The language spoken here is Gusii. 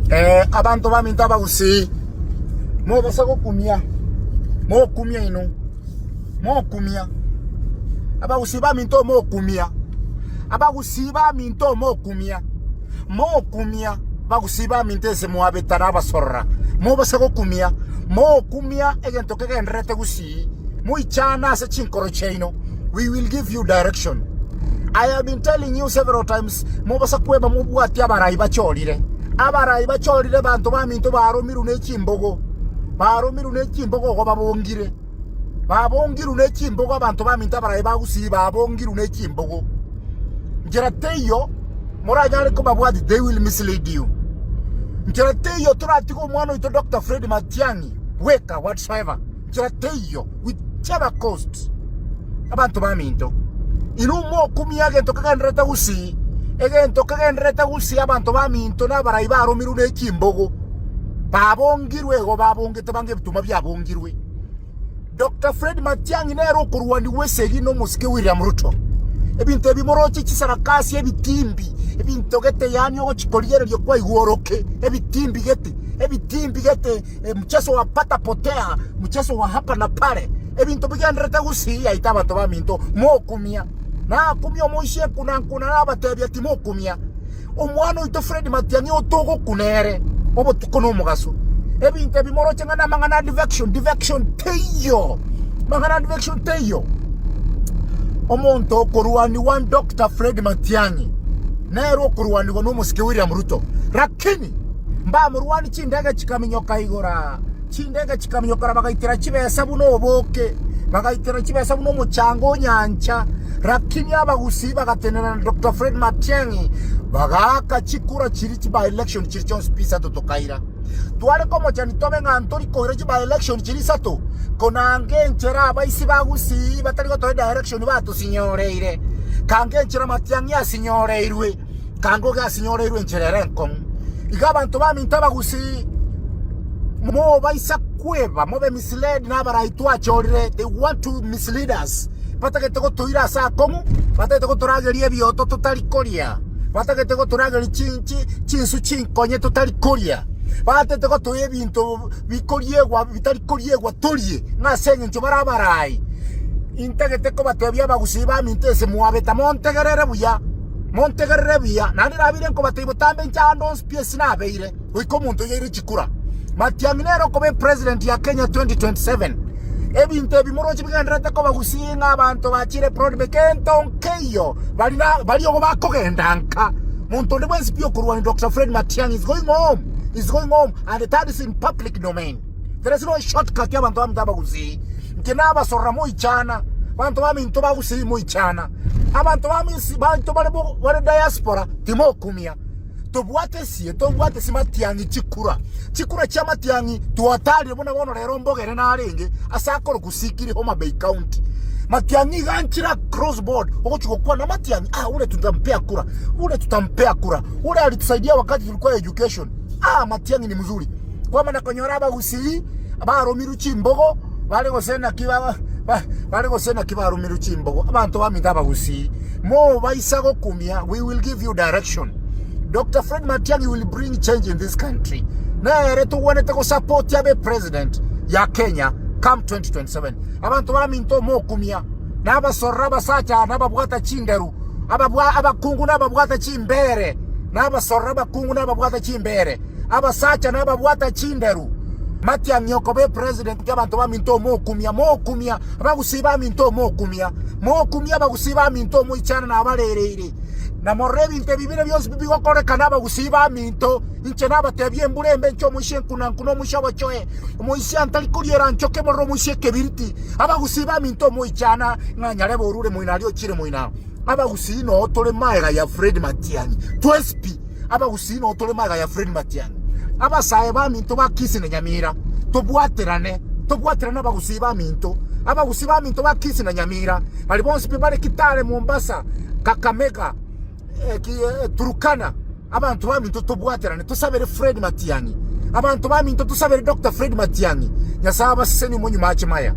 Eh, abanto baminto abagusii, mobasa gokumia, mokumia inwe, mokumia. Abagusii baminto mokumia, abagusii baminto mokumia, mokumia, abagusii baminto ase mwabeta na abasorora, mobasa gokumia, mokumia egento kegendererete gusii, moichane ase chinkoro chiaino, we will give you direction. I have been telling you several times, mobasa kweba mobwati abarai bachorire. Abarai bachorire abanto baminto baromirwe ne chimbogo, baromirwe ne chimbogo igo babongire. Babongirwe ne chimbogo abanto baminto abarai ba Gusii babongirwe ne chimbogo. Nchera teiyo moranyare kobabwati they will mislead you. Nchera teiyo toratige omwana oito Doctor Fred Matiang'i bweka whatsoever. Nchera teiyo whichever cost. Abanto baminto, inwe mokumie egento kegendererete Gusii, egento kegendererete Gusii abanto baminto na abarai baromirwe ne chimbogo, babongirwe igo babongete bange ebituma biabongirwe. Doctor Fred Matiang'i nere okorwanigwa esegi na omosike William Ruto. Ebinto ebi moroche chisarakasi ebitimbi, ebinto gete yaani ogochi korigereria kwaigwa oroke, ebitimbi gete, ebitimbi gete. Mchezo wa pata potea, mchezo wa hapa na pale, ebinto bigendererete gusii yaito abanto baminto, mokumia. Nakumia omoisia enkunankuna nabatebia timokumia. Omwana oito Fred Matiang'i otogokuna ere obotuko na omogaso. Ebinto ebi moroche ng'a namang'ana a defection, defection teiyo, mang'ana a defection teiyo. Omonto okorwaniwa Doctor Fred Matiang'i nere okorwanigwa na omosike William Ruto. Lakini Mbamorwanie chindege chikaminyoka igoro, chindege chikaminyokera bagaitera chibesa buna oboke, bagaitera chibesa buna omochanga o nyancha. Lakini abagusii bagatenena na Doctor Fred Matiang'i bagaaka chikura chiria chi by election chiria chionsi pi isato tokaira. Tware komochani tobe ng'a ntori koira chi by election chiria isato, konanga enchera abaisi ba Gusii batari gotoa edirection batosinyoreire. Kanga enchera Matiang'i asinyoreirwe. Kangoge asinyoreirwe enchera ere enkong'u. Iga abanto baminto abagusii, mobaisa kweba, mobe misled nabarai twachorire, they want to mislead us. Batagete gotoira ase akong'u, batagete gotorageria ebioto totari koria, batagete gotorageria chi- chi- chinsu chinkonye totari koria, batagete gotoa ebinto bikoriegwa bitari koriegwa torie, ng'a ase eng'encho bare abarai. Intagete kobatebia abagusii baminto ase mwabeta montegerere buya. Montegerere buya, naende nabeire nkobatebia botambe inche aande onsi pi ase nabeire, goika omonto oyio aire chikura. Matiang'i nere okoba epresident ya Kenya 2027. Ebinto ebi moroche bigendererete koba gusii ng'a abanto bachire broad gento nkeiyo bari na bari ogo bakogenda nka. Monto onde bwensi pi okorwania Doctor Fred Matiang'i is going home, is going home and that is in public domain. There is no shortcut abanto baminto abagusii. Inche nabasorora moichana, abanto baminto bagusii moichana. Abanto bamisi banto bare bo bare diaspora timokumia. Tobwate esie tobwate ase matiang'i chikura. Chikura chia matiang'i twatarire buna bono rero mbogere narenge ase akorokwa Sikiri Homa Bay County. Matiang'i iga anchire across board ogochi gokwana matiang'i ah ule tutampea kura ule tutampea kura ule alitusaidia wakati tulikuwa education ah matiang'i ni mzuri. Kwamana konyora abagusii baromirwe chimbogo bare gose naki ba bare gose naki baromirwe chimbogo abanto baminto abagusii mobaisa gokumia we will give you direction Doctor Fred Matiang'i will bring change in this country nere togwenerete gosupport abe president ya Kenya come 2027 abanto baminto mokumia nabasorora abasacha nababwata chinderu ababwa abakungu nababwata chimbere nabasorora abakungu nababwata chimbere Abasacha nababwata chinderu, matiang'i okoba epresident abanto baminto omokumia, mokumia, abagusii baminto omokumia, mokumia abagusii baminto omoichana nabarereire. Na morore ebinto ebi bire bionsi bigokorekana abagusii baminto, inche nabatebie embura embe inche omoisia enkunankuna omoisia obochoe, omoisia ntari koriera nchoke morore omoisia ekebiriti, abagusii baminto omoichana ng'a nyarebe orure moino aria ochire moino. Abagusii noo tore magega ya Fred Matiang'i, twensi pi. Abagusii noo tore magega ya Fred Matiang'i. Abasae baminto ba Kisii na Nyamira, tobwaterane, tobwaterane abagusii baminto, abagusii baminto ba Kisii na Nyamira, baria bonsi pi bare Kitale, Mombasa, Kakamega, eh, ki, eh, Turkana, abanto baminto tobwaterane, tosabere Fred Matiang'i. Abanto baminto tosabere Doctor Fred Matiang'i. Nyasae abasesenie monyumache maya.